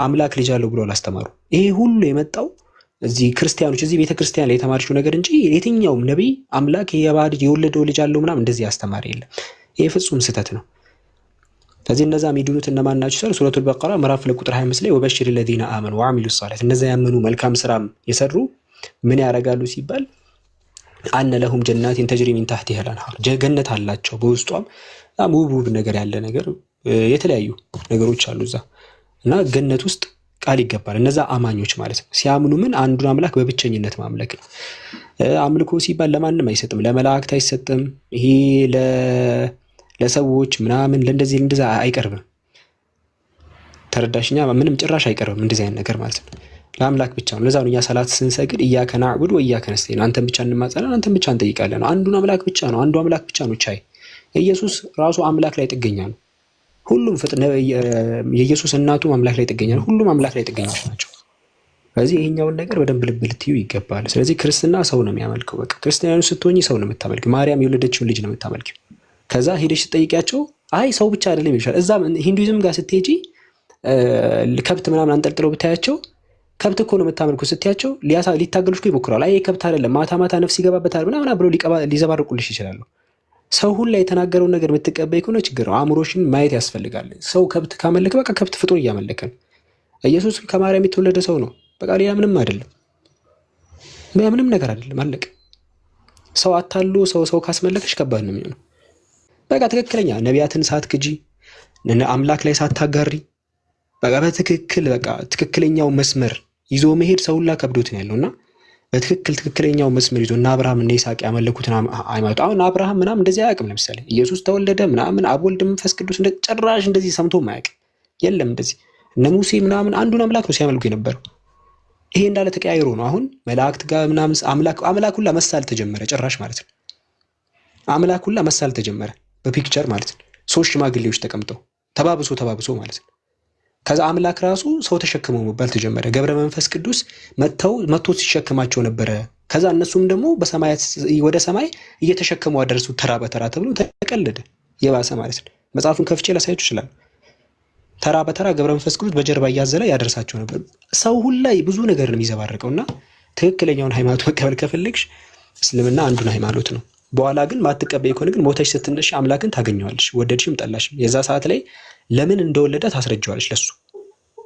አምላክ ልጅ አለው ብሎ አላስተማሩ። ይሄ ሁሉ የመጣው እዚህ ክርስቲያኖች እዚህ ቤተክርስቲያን ላይ የተማርችው ነገር እንጂ የትኛውም ነቢይ አምላክ የባህር የወለደው ልጅ አለው ምናምን እንደዚህ ያስተማረ የለም። ይሄ ፍጹም ስህተት ነው። ስለዚህ እነዛ የሚድኑት እነማን ናቸው? ሲል ሱረቱል በቀራ ምዕራፍ 2 ቁጥር 25 ላይ وبشر الذين آمنوا وعملوا الصالحات እነዛ ያመኑ መልካም ስራም የሰሩ ምን ያደርጋሉ ሲባል أن لهم جنات تجري من تحتها الأنهار ገነት አላቸው በውስጧም በጣም ውብ ውብ ነገር ያለ ነገር የተለያዩ ነገሮች አሉ እዛ እና ገነት ውስጥ ቃል ይገባል። እነዛ አማኞች ማለት ነው። ሲያምኑ ምን አንዱን አምላክ በብቸኝነት ማምለክ ነው። አምልኮ ሲባል ለማንም አይሰጥም፣ ለመላእክት አይሰጥም። ይሄ ለሰዎች ምናምን ለእንደዚህ እንደዛ አይቀርብም። ተረዳሽኛ? ምንም ጭራሽ አይቀርብም እንደዚህ አይነት ነገር ማለት ነው። ለአምላክ ብቻ ነው። ለዛ ነው እኛ ሰላት ስንሰግድ إياك نعبد وإياك نستعين፣ አንተን ብቻ እንማጸናለን፣ አንተን ብቻ እንጠይቃለን። አንዱን አምላክ ብቻ ነው። አንዱ አምላክ ብቻ ነው ቻይ። ኢየሱስ ራሱ አምላክ ላይ ጥገኛ ነው። ሁሉም የኢየሱስ እናቱ አምላክ ላይ ጥገኛ ነው። ሁሉም አምላክ ላይ ጥገኞች ናቸው። ስለዚህ ይሄኛውን ነገር በደንብ ልብ ልትዩ ይገባል። ስለዚህ ክርስትና ሰው ነው የሚያመልከው። በቃ ክርስቲያኑ ስትሆኚ ሰው ነው የምታመልኪው። ማርያም የወለደችውን ልጅ ነው የምታመልኪው። ከዛ ሄደሽ ስትጠይቂያቸው አይ ሰው ብቻ አይደለም ይልሻል። እዛ ሂንዱይዝም ጋር ስትሄጂ ከብት ምናምን አንጠልጥለው ብታያቸው ከብት እኮ ነው የምታመልኩ ስትያቸው ሊታገሉሽ እኮ ይሞክራሉ። አይ ከብት አይደለም ማታ ማታ ነፍስ ይገባበታል ምናምን ብለው ሊዘባርቁልሽ ይችላሉ። ሰው ሁላ የተናገረውን ነገር የምትቀበይ ከሆነ ችግር ነው። አእምሮሽን ማየት ያስፈልጋል። ሰው ከብት ካመለከ በቃ ከብት ፍጡር እያመለከ ነው። ኢየሱስ ከማርያም የተወለደ ሰው ነው። በቃ ሌላ ምንም አይደለም። ምንም ነገር አይደለም። አለቀ። ሰው አታሎ ሰው ካስመለከሽ ከባድ ነው የሚሆነው። በቃ ትክክለኛ ነቢያትን ሳትክጂ አምላክ ላይ ሳታጋሪ በቃ በትክክል በቃ ትክክለኛው መስመር ይዞ መሄድ ሰው ሁላ ከብዶት ነው ያለው እና በትክክል ትክክለኛው መስመር ይዞ እና አብርሃም እና ይስሐቅ ያመለኩትን ሃይማኖት አሁን አብርሃም ምናምን እንደዚህ አያውቅም። ለምሳሌ ኢየሱስ ተወለደ ምናምን አብ ወልድ መንፈስ ቅዱስ እንደ ጭራሽ እንደዚህ ሰምቶ አያውቅም። የለም እንደዚህ እነ ሙሴ ምናምን አንዱን አምላክ ነው ሲያመልኩ የነበረው። ይሄ እንዳለ ተቀያይሮ ነው አሁን መላእክት ጋር ምናምን አምላክ አምላክ ሁላ መሳል ተጀመረ ጭራሽ ማለት ነው። አምላክ ሁላ መሳል ተጀመረ በ picture ማለት ነው። ሶስት ሽማግሌዎች ተቀምጠው ተባብሶ ተባብሶ ማለት ነው። ከዛ አምላክ ራሱ ሰው ተሸክመው መባል ተጀመረ። ገብረ መንፈስ ቅዱስ መጥቶ ሲሸክማቸው ነበረ። ከዛ እነሱም ደግሞ በሰማያት ወደ ሰማይ እየተሸከሙ አደረሱ ተራ በተራ ተብሎ ተቀለደ። የባሰ ማለት ነው። መጽሐፉን ከፍቼ ላሳያችሁ ይችላል። ተራ በተራ ገብረ መንፈስ ቅዱስ በጀርባ እያዘለ ያደርሳቸው ነበር። ሰው ሁላ ብዙ ነገር ነው የሚዘባርቀው እና ትክክለኛውን ሃይማኖት መቀበል ከፈለግሽ እስልምና አንዱን ሃይማኖት ነው። በኋላ ግን ማትቀበይ ከሆነ ግን ሞተሽ ስትነሽ አምላክን ታገኘዋለሽ፣ ወደድሽም ጠላሽም። የዛ ሰዓት ላይ ለምን እንደወለደ ታስረጀዋለሽ ለሱ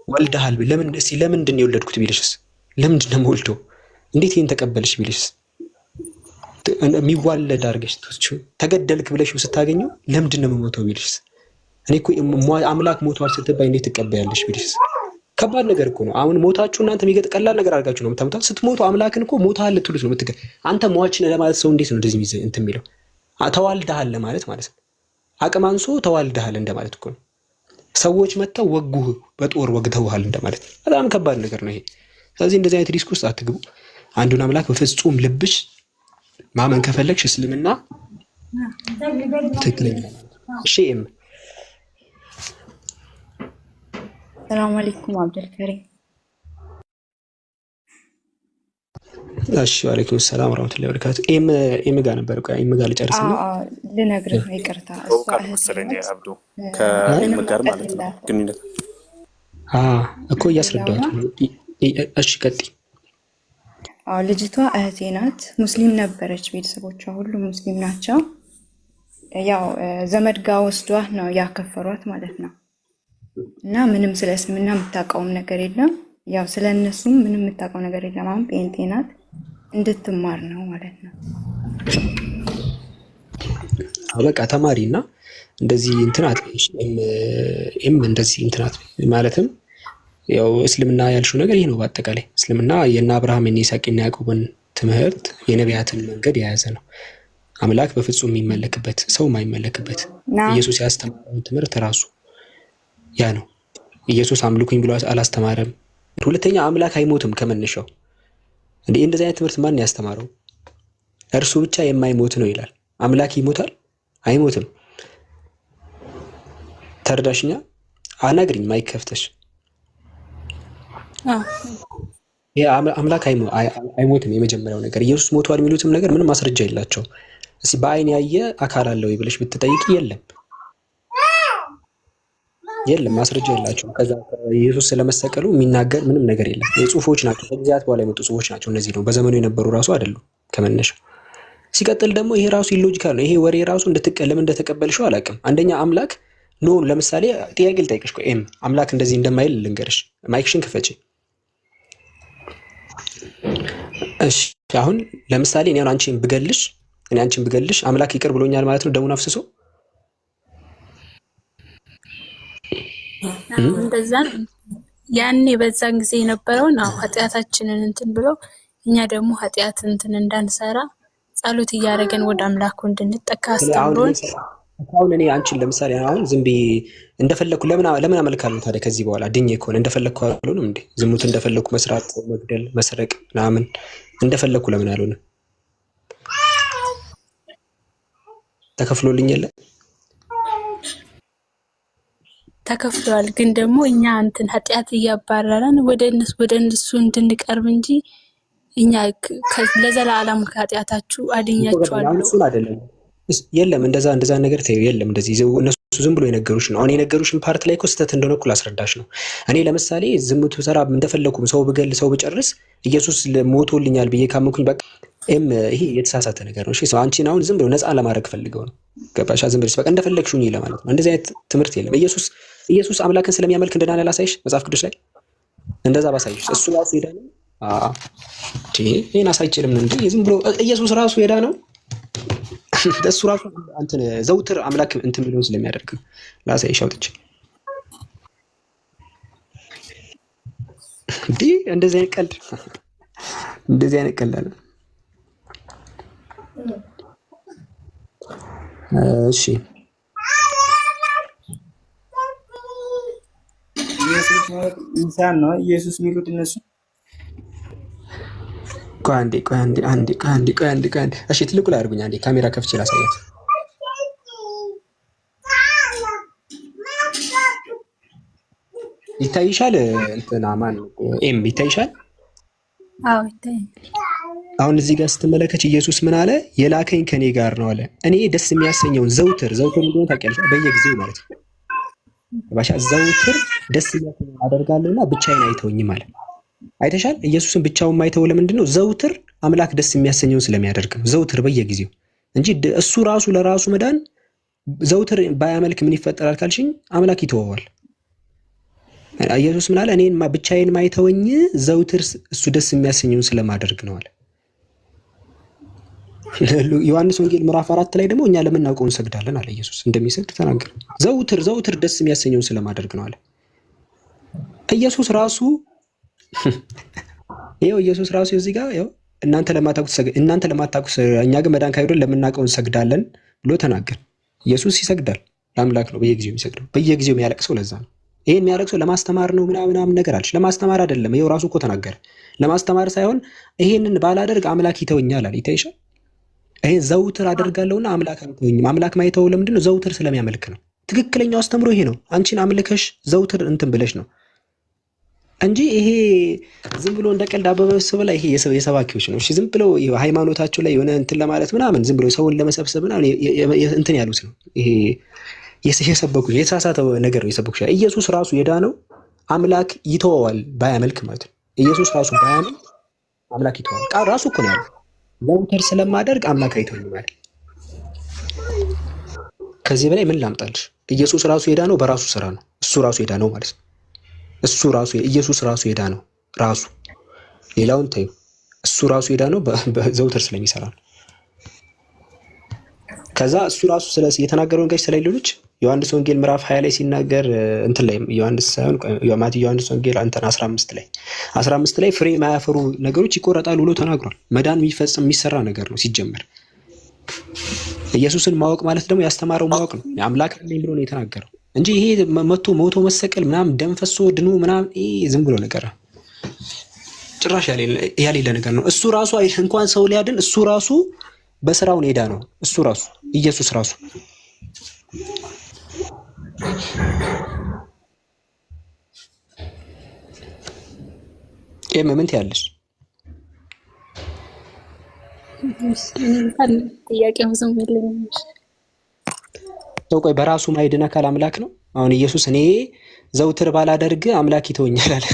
ወልደሃል ለምን እስቲ ለምንድን ነው የወለድኩት ቢልሽስ፣ ለምንድን ነው የምወልደው እንዴት ይሄን ተቀበልሽ ቢልሽስ፣ የሚዋለድ አድርገሽ ትወስጂው ተገደልክ ብለሽው ስታገኘው ለምንድን ነው የምሞተው ቢልሽስ፣ እኔ እኮ አምላክ ሞቷል ስትባይ እንዴት ትቀበያለሽ ቢልሽስ፣ ከባድ ነገር እኮ ነው። አሁን ሞታችሁ እናንተ የሚገጥ ቀላል ነገር አድርጋችሁ ነው የምታመጣው። ስትሞቱ አምላክን እኮ ሞተሃል ልትሉት ነው የምትገ አንተ ሟች ነህ ለማለት ሰው እንዴት ነው እንደዚህ እንትን የሚለው ተዋልደሃል ለማለት ማለት ነው። አቅም አንሶ ተዋልደሃል እንደማለት እኮ ነው። ሰዎች መጥተው ወጉህ በጦር ወግተውሃል እንደማለት ነው። በጣም ከባድ ነገር ነው ይሄ። ስለዚህ እንደዚህ አይነት risk ውስጥ አትግቡ። አንዱን አምላክ በፍጹም ልብሽ ማመን ከፈለግሽ እስልምና ትክክለኛ። እሺ ኤም ሰላም አለይኩም አብዱልከሪም። እሺ ወአለይኩም ሰላም ወራህመቱላሂ ወበረካቱ። ኤም ኤም ጋር ነበር። ቆይ ኤም ጋር ልጨርስና ልነግርህ ነው፣ ይቅርታ። እሷ ተውቃል እህቴ መሰለኝ ናት። አብዱ ከኤም ምንም ጋር እውቀት ማለት ነው የላትም። ግንኙነት። እኮ እያስረዳኋት ላውራ። ነው። እሺ ቀጥይ። አዎ ልጅቷ እህቴ ናት። ሙስሊም ነበረች። ቤተሰቦቿ ሁሉ ሙስሊም ናቸው። ያው ዘመድ ጋ ወስዷት ነው ያከፈሯት ማለት ነው። እና ምንም ስለ እስልምና የምታውቀውም ነገር የለም። ያው ስለ እነሱም ምንም የምታውቀው ነገር የለም። አሁን ጴንጤ ናት፣ እንድትማር ነው ማለት ነው። አዎ በቃ ተማሪ እና እንደዚህ እንትን አትበይ። እሺ፣ ኤም እንደዚህ እንትን አትበይ። ማለትም ያው እስልምና ያልሽው ነገር ይህ ነው። በአጠቃላይ እስልምና የእነ አብርሃም የእነ ይስሐቅ የእነ ያዕቆብን ትምህርት የነቢያትን መንገድ የያዘ ነው። አምላክ በፍጹም የሚመለክበት ሰው የማይመለክበት ና ኢየሱስ ያስተማረውን ትምህርት ራሱ ያ ነው። ኢየሱስ አምልኩኝ ብሎ አላስተማረም። ሁለተኛ አምላክ አይሞትም ከመነሻው። እንዴ እንደዚህ አይነት ትምህርት ማን ያስተማረው? እርሱ ብቻ የማይሞት ነው ይላል። አምላክ ይሞታል? አይሞትም። ተረዳሽኛ? አናግሪኝ mic ከፍተሽ። አዎ ይሄ አምላክ አይሞትም። የመጀመሪያው ነገር ኢየሱስ ሞቷል የሚሉትም ነገር ምንም ማስረጃ የላቸውም። እስኪ በአይን ያየ አካል አለ ወይ ብለሽ ብትጠይቂ የለም፣ የለም፣ ማስረጃ የላቸውም። ከዛ ኢየሱስ ስለመሰቀሉ የሚናገር ምንም ነገር የለም። የጽሁፎች ናቸው፣ ከጊዜያት በኋላ የመጡ ጽሁፎች ናቸው። እነዚህ ነው በዘመኑ የነበሩ ራሱ አይደሉም ከመነሻው። ሲቀጥል ደግሞ ይሄ ራሱ illogical ነው። ይሄ ወሬ ራሱ ለምን እንደተቀበልሽው አላውቅም። አንደኛ አምላክ no ለምሳሌ ጥያቄ ልጠይቅሽ። ቆይ ኤም አምላክ እንደዚህ እንደማይል ልንገርሽ። mic ሽን ክፈቺ። እሺ አሁን ለምሳሌ እኔ አሁን አንቺን ብገልሽ እኔ አንቺን ብገልሽ አምላክ ይቅር ብሎኛል ማለት ነው ደሙን አፍስሶ? አዎ፣ እንደዛ ነው። ያኔ በዛን ጊዜ የነበረውን አዎ ኃጢአታችንን እንትን ብሎ እኛ ደግሞ ኃጢአት እንትን እንዳንሰራ ጸሎት እያደረገን ወደ አምላኩ እንድንጠጋ ስለ አሁን እኔ አስተምሮን አሁን እኔ አንቺን ለምሳሌ አሁን ዝም ብዬ እንደፈለግኩ ለምን አመልካለሁ ታዲያ? ከዚህ በኋላ ድኜ ከሆነ እንደፈለግኩ አልሆንም እንዴ? ዝሙት እንደፈለግኩ መስራት፣ ሰው መግደል፣ መስረቅ ምናምን እንደፈለግኩ ለምን አልሆንም? ተከፍሎልኝ የለ? ተከፍለዋል። ግን ደግሞ እኛ እንትን ኃጢአት እያባረረን ወደ እነሱ እንድንቀርብ እንጂ እኛ ለዘላለም ከኃጢአታችሁ እኮ ገባኝ። አሁን አድኛችኋለሁ። እሱን አይደለም የለም እንደዛ እንደዛ ነገር ተይው። የለም እንደዚህ ይዘው እነሱ ዝም ብሎ የነገሩሽ ነው። አሁን የነገሩሽን part ላይ እኮ ስህተት እንደሆነ እኮ ላስረዳሽ ነው። እኔ ለምሳሌ ዝሙት ብሰራ እንደፈለኩም ሰው ብገል ሰው ብጨርስ ኢየሱስ ሞቶልኛል ብዬ ካመንኩኝ በቃ ኤም ይሄ የተሳሳተ ነገር ነው። እሺ ሰው አንቺን አሁን ዝም ብሎ ነፃ ለማድረግ ፈልገው ነው። ገባሽ? ዝም ብለሽ በቃ እንደፈለግሽ ሁኚ ለማለት ነው። እንደዚህ አይነት ትምህርት የለም። ኢየሱስ አምላክን ስለሚያመልክ እንደዳነ ላሳይሽ መጽሐፍ ቅዱስ ላይ እንደዛ ባሳይሽ እሱ ራሱ የዳነው አዎ ይሄን አሳይችልም እንዴ? ዝም ብሎ ኢየሱስ ራሱ የዳነው እሱ ራሱ እንትን ዘውትር አምላክ እንትን ብሎ ስለሚያደርግ ነው። ላሳይሽ አውጥቼ እንዴ እንደዚህ አይነት ቀልድ እንደዚህ አይነት ቀልድ አለ። እሺ ኢየሱስ ማለት ኢንሳን ነው። ኢየሱስ የሚሉት እነሱ ቆይ አንዴ ቆይ አንዴ አንዴ ቆይ አንዴ ቆይ አንዴ ቆይ አንዴ። እሺ ትልቁ ላይ አድርጉኝ አንዴ ካሜራ ከፍቼ ላሳያት። ይታይሻል? እንትና ማን ኤም ይታይሻል? አዎ ይታያል። አሁን እዚህ ጋር ስትመለከች ኢየሱስ ምን አለ? የላከኝ ከኔ ጋር ነው አለ። እኔ ደስ የሚያሰኘውን ዘውትር፣ ዘውትር እንደሆነ ታውቂያለሽ፣ በየጊዜው ማለት ነው። ባሻ ዘውትር ደስ የሚያሰኘውን አደርጋለሁና ብቻዬን አይተወኝም አለ። አይተሻል? ኢየሱስን ብቻውን ማይተው ለምንድን ነው? ዘውትር አምላክ ደስ የሚያሰኘውን ስለሚያደርግ ነው። ዘውትር በየጊዜው እንጂ እሱ ራሱ ለራሱ መዳን ዘውትር ባያመልክ ምን ይፈጠራል ካልሽኝ አምላክ ይተወዋል። ኢየሱስ ምን አለ? እኔን ብቻዬን ማይተወኝ ዘውትር እሱ ደስ የሚያሰኘውን ስለማደርግ ነው አለ። ዮሐንስ ወንጌል ምዕራፍ 4 ላይ ደግሞ እኛ ለምናውቀው እንሰግዳለን አለ። ኢየሱስ እንደሚሰግድ ተናገረ። ዘውትር ዘውትር ደስ የሚያሰኘውን ስለማደርግ ነው አለ። ኢየሱስ ራሱ ይኸው ኢየሱስ ራሱ እዚህ ጋር ይኸው እናንተ ለማታውቁት እኛ ግን መዳን ከአይሁድ ለምናውቀው እንሰግዳለን ብሎ ተናገር። ኢየሱስ ይሰግዳል። ለአምላክ ነው በየጊዜው የሚሰግደው፣ በየጊዜው የሚያለቅሰው ለዛ ነው። ይሄን የሚያለቅሰው ለማስተማር ነው ምናምን ምናምን ነገር አለች። ለማስተማር አይደለም። ይኸው ራሱ እኮ ተናገረ። ለማስተማር ሳይሆን ይሄንን ባላደርግ አምላክ ይተውኛል አለ። ይታይሻል። ይሄን ዘውትር አደርጋለሁና አምላክ አይተወኝም። አምላክ ማይተው ለምንድን ነው? ዘውትር ስለሚያመልክ ነው። ትክክለኛው አስተምሮ ይሄ ነው። አንቺን አምልከሽ ዘውትር እንትን ብለሽ ነው እንጂ ይሄ ዝም ብሎ እንደ ቀልድ አበበ ላይ ይሄ የሰባኪዎች ነው። እሺ ዝም ብለው ሃይማኖታቸው ላይ የሆነ እንትን ለማለት ምናምን ዝም ብሎ ሰውን ለመሰብሰብ ምናምን እንትን ያሉት ነው። ይሄ የሰበኩ የተሳሳተ ነገር ነው የሰበኩ። ኢየሱስ ራሱ የዳነው አምላክ ይተወዋል ባያመልክ ማለት ነው። ኢየሱስ ራሱ ባያመልክ አምላክ ይተወዋል። ቃል ራሱ እኮ ነው ያለው። ዘውትር ስለማደርግ አምላክ አይተወኝም ማለት። ከዚህ በላይ ምን ላምጣልሽ? ኢየሱስ ራሱ የዳነው በራሱ ስራ ነው። እሱ ራሱ የዳነው ማለት ነው። እሱ ራሱ ኢየሱስ ራሱ የዳነው ራሱ፣ ሌላውን ተይው። እሱ ራሱ የዳነው በዘውትር ስለሚሰራ ነው። ከዛ እሱ ራሱ ስለ የተናገረውን ጋር ስለ ሌሎች ዮሐንስ ወንጌል ምዕራፍ 20 ላይ ሲናገር እንትን ላይ ዮሐንስ ሳይሆን ማቴዎስ ዮሐንስ ወንጌል እንትን 15 ላይ 15 ላይ ፍሬ የማያፈሩ ነገሮች ይቆረጣሉ ብሎ ተናግሯል። መዳን የሚፈጽም የሚሰራ ነገር ነው ሲጀመር። ኢየሱስን ማወቅ ማለት ደግሞ ያስተማረው ማወቅ ነው። አምላክ ነኝ ብሎ ነው የተናገረው እንጂ ይሄ መቶ ሞቶ መሰቀል ምናምን ደም ፈሶ ድኖ ምናምን ይሄ ዝም ብሎ ነገር ነው። ጭራሽ ያሌለ ነገር ነው። እሱ ራሱ እንኳን ሰው ሊያድን እሱ ራሱ በስራው ሄዳ ነው። እሱ ራሱ ኢየሱስ ራሱ ኤም ምን ትያለሽ? ጥያቄ ብዙም የለኝም። ሰው ቆይ በራሱ ማይድን አካል አምላክ ነው? አሁን ኢየሱስ እኔ ዘውትር ባላደርግ አምላክ ይተወኛል አለ።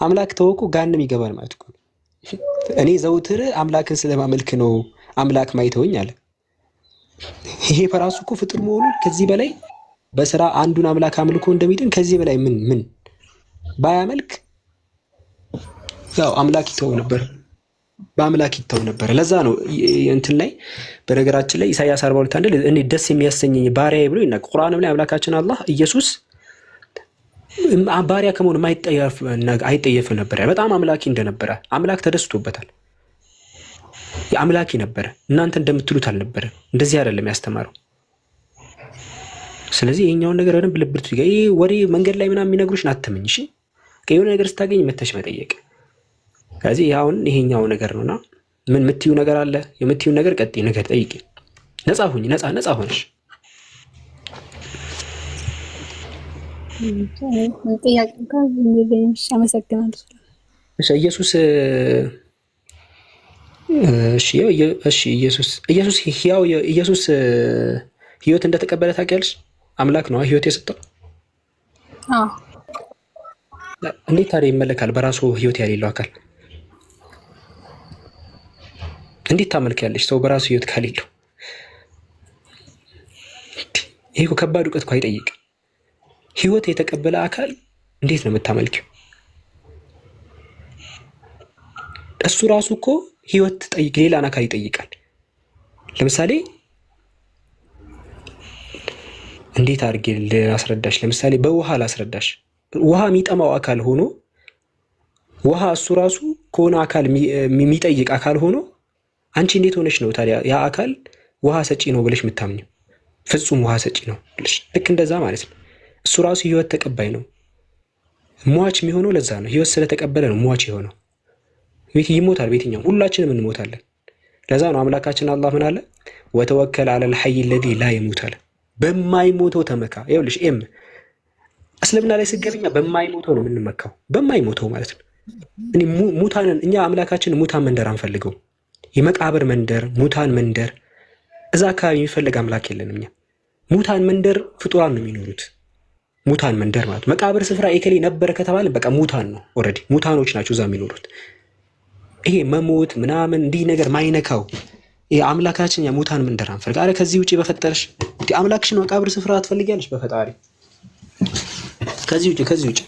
አምላክ ተወኩ ጋንም ይገባል ማለት እኮ ነው። እኔ ዘውትር አምላክን ስለማመልክ ነው አምላክ ማይተወኝ አለ። ይሄ በራሱ እኮ ፍጡር መሆኑን ከዚህ በላይ በስራ አንዱን አምላክ አምልኮ እንደሚድን ከዚህ በላይ ምን ምን ባያመልክ ያው አምላክ ይተው ነበር፣ በአምላክ ይተው ነበር። ለዛ ነው እንትን ላይ በነገራችን ላይ ኢሳያስ 42 አንድ እኔ ደስ የሚያሰኘኝ ባሪያዬ ብሎ ይናገር። ቁርአንም ላይ አምላካችን አላህ ኢየሱስ ባሪያ ከመሆኑ አይጠየፍም ነበር። በጣም አምላኪ እንደነበረ አምላክ ተደስቶበታል። የአምላኪ ነበረ። እናንተ እንደምትሉት አልነበረ። እንደዚህ አይደለም ያስተማረው። ስለዚህ ይሄኛውን ነገር በደንብ ልብርቱ። ይሄ ወሬ መንገድ ላይ ምናምን የሚነግሩሽን አትመኝ። እሺ የሆነ ነገር ስታገኝ መተሽ መጠየቅ። ከዚህ አሁን ይሄኛው ነገር ነውና ምን የምትዩ ነገር አለ? የምትዩ ነገር ቀጥይ፣ ነገር ጠይቂ። ነፃ ሁኝ። ነፃ ነፃ ሆነሽ ጥያቄ እንኳን የለኝም። እሺ፣ አመሰግናለሁ። እሺ ኢየሱስ እሺ እሺ ኢየሱስ ኢየሱስ ሕያው ኢየሱስ ህይወት እንደተቀበለ ታውቂያለሽ? አምላክ ነው ህይወት የሰጠው። አዎ እንዴት ታዲያ ይመለካል? በራሱ ህይወት ያሌለው አካል እንዴት ታመልኪያለሽ? ሰው በራሱ ህይወት ካሌለው ይሄ እኮ ከባድ እውቀት እኮ አይጠይቅም። ህይወት የተቀበለ አካል እንዴት ነው የምታመልኪው? እሱ ራሱ እኮ ህይወት ጠይቅ ሌላን አካል ይጠይቃል። ለምሳሌ እንዴት አድርጌ ላስረዳሽ? ለምሳሌ በውሃ ላስረዳሽ። ውሃ የሚጠማው አካል ሆኖ ውሃ እሱ ራሱ ከሆነ አካል የሚጠይቅ አካል ሆኖ አንቺ እንዴት ሆነሽ ነው ታዲያ ያ አካል ውሃ ሰጪ ነው ብለሽ የምታምኘው? ፍጹም ውሃ ሰጪ ነው ብለሽ ልክ እንደዛ ማለት ነው። እሱ ራሱ ህይወት ተቀባይ ነው። ሟች የሚሆነው ለዛ ነው። ህይወት ስለተቀበለ ነው ሟች የሆነው። ቤት ይሞታል። ቤትኛው ሁላችንም እንሞታለን። ለዛ ነው አምላካችን አላህ ምን አለ? وتوكل على الحي الذي لا يموت አለ። በማይሞተው ተመካ። ይኸውልሽ ኤም እስልምና ላይ ስገበኛ በማይሞተው ነው የምንመካው፣ በማይሞተው ማለት ነው። እኔ ሙታንን እኛ አምላካችን ሙታን መንደር አንፈልገው። የመቃብር መንደር፣ ሙታን መንደር፣ እዛ አካባቢ የሚፈልግ አምላክ የለንም እኛ። ሙታን መንደር ፍጡራን ነው የሚኖሩት። ሙታን መንደር ማለት መቃብር ስፍራ ኤከሌ ነበረ ከተባለ በቃ ሙታን ነው። Already ሙታኖች ናቸው እዛ የሚኖሩት። ይሄ መሞት ምናምን እንዲህ ነገር ማይነካው ይሄ አምላካችን ያ ሙታን መንደር አንፈልግ። አረ ከዚህ ውጪ በፈጠረሽ እንዲ አምላክሽን መቃብር ስፍራ ትፈልጊያለሽ? በፈጣሪ ከዚህ ውጪ ከዚህ ውጪ